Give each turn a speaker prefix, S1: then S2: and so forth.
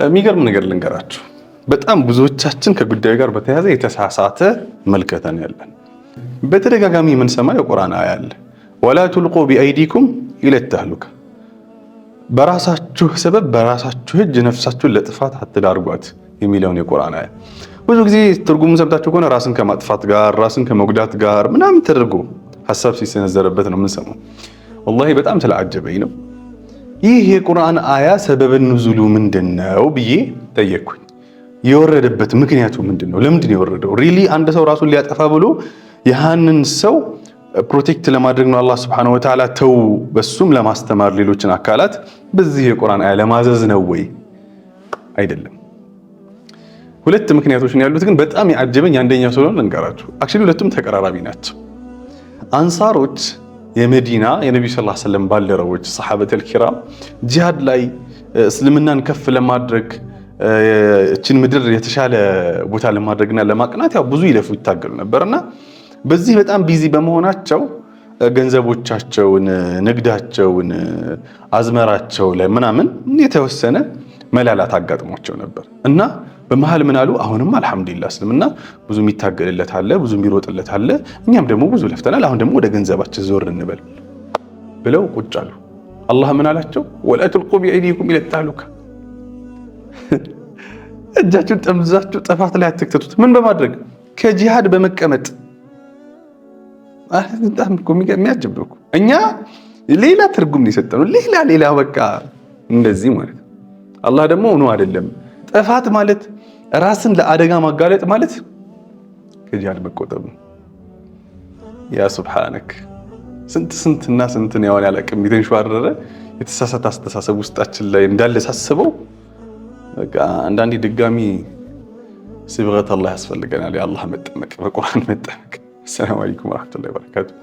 S1: የሚገርም ነገር ልንገራችሁ። በጣም ብዙዎቻችን ከጉዳዩ ጋር በተያያዘ የተሳሳተ መልከታ ነው ያለን። በተደጋጋሚ የምንሰማው የቁርአን አያ አለ። ولا تلقوا بأيديكم إلى التهلكة፣ በራሳችሁ ሰበብ በራሳችሁ እጅ ነፍሳችሁን ለጥፋት አትዳርጓት የሚለውን የቁርአን አያ ብዙ ጊዜ ትርጉሙን ሰምታችሁ ከሆነ ራስን ከማጥፋት ጋር፣ ራስን ከመጉዳት ጋር ምናምን ተደርጎ ሀሳብ ሲሰነዘረበት ነው የምንሰማው። ወላሂ በጣም ስለአጀበኝ ነው። ይህ የቁርአን አያ ሰበብ ኑዙሉ ምንድን ነው ብዬ ጠየቅኩኝ። የወረደበት ምክንያቱ ምንድን ነው? ለምንድን ነው የወረደው? Really አንድ ሰው ራሱን ሊያጠፋ ብሎ ያህንን ሰው protect ለማድረግ ነው አላህ سبحانه وتعالى ተው፣ በሱም ለማስተማር ሌሎችን አካላት በዚህ የቁርአን አያ ለማዘዝ ነው ወይ? አይደለም። ሁለት ምክንያቶች ነው ያሉት። ግን በጣም ያዓጀበኝ አንደኛው ስለሆነ ልንገራችሁ። Actually ሁለቱም ተቀራራቢ ናቸው። አንሳሮች፣ የመዲና የነቢዩ صلى الله عليه وسلم ባልደረቦች الصحابة الكرام፣ ጂሃድ ላይ እስልምናን ከፍ ለማድረግ፣ እችን ምድር የተሻለ ቦታ ለማድረግና ለማቅናት ያው ብዙ ይለፉ ይታገሉ ነበርና በዚህ በጣም busy በመሆናቸው ገንዘቦቻቸውን፣ ንግዳቸውን፣ አዝመራቸው ላይ ምናምን የተወሰነ መላላት አጋጥሟቸው ነበር እና በመሀል ምን አሉ? አሁንም አልሐምዱሊላህ እስልምና ብዙ የሚታገልለት አለ፣ ብዙ የሚሮጥለት አለ። እኛም ደግሞ ብዙ ለፍተናል። አሁን ደግሞ ወደ ገንዘባችን ዞር እንበል ብለው ቁጭ አሉ። አላህ ምን አላቸው? ولا تلقوا بأيديكم إلى التهلكة፣ እጃችሁን ጠምዛችሁ ጥፋት ላይ አትክተቱት። ምን በማድረግ? ከጂሃድ በመቀመጥ። በጣም የሚያጅብ እኮ፣ እኛ ሌላ ትርጉም ነው የሰጠነው። ሌላ ሌላ በቃ እንደዚህ ማለት ነው። አላህ ደግሞ no፣ አይደለም፣ ጥፋት ማለት፣ ራስን ለአደጋ ማጋለጥ ማለት ከጂሃድ መቆጠብ ነው። يا سبحانك፣ ስንት ስንትና ስንትን ያውን ያላቅም የተንሸዋረረ የተሳሳተ አስተሳሰብ ውስጣችን ላይ እንዳለ ሳስበው በቃ አንዳንዴ ድጋሚ صبغة الله ያስፈልገናል። የአላህ መጠመቅ፣ በቁርአን መጠመቅ። السلام عليكم ورحمة الله وبركاته።